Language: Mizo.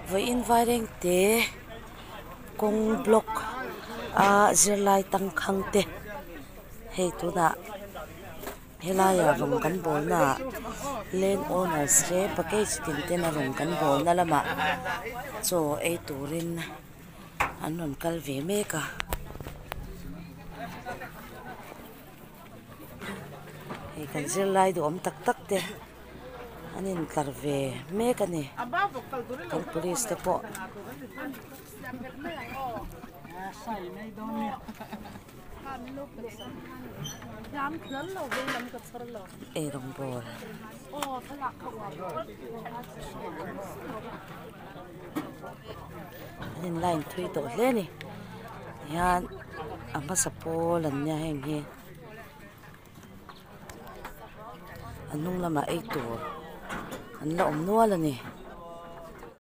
Vawiin vairengte kawng block a zirlai tangkhang te hei tunah helaiah rawng kan bawl naah land owners te package tin ten a rawng kan bawl na lamah chaw ei turin an rawn kal ve mek a. Hei kan zirlai duhawm tak tak te an intlar ve mek a ni kan police te pawh. Eirawng bawl. An in line thui tawh hle a ni tihian a hmasa pawl an nia heng hi a hnung lamah ei tur an la awm nual a ni.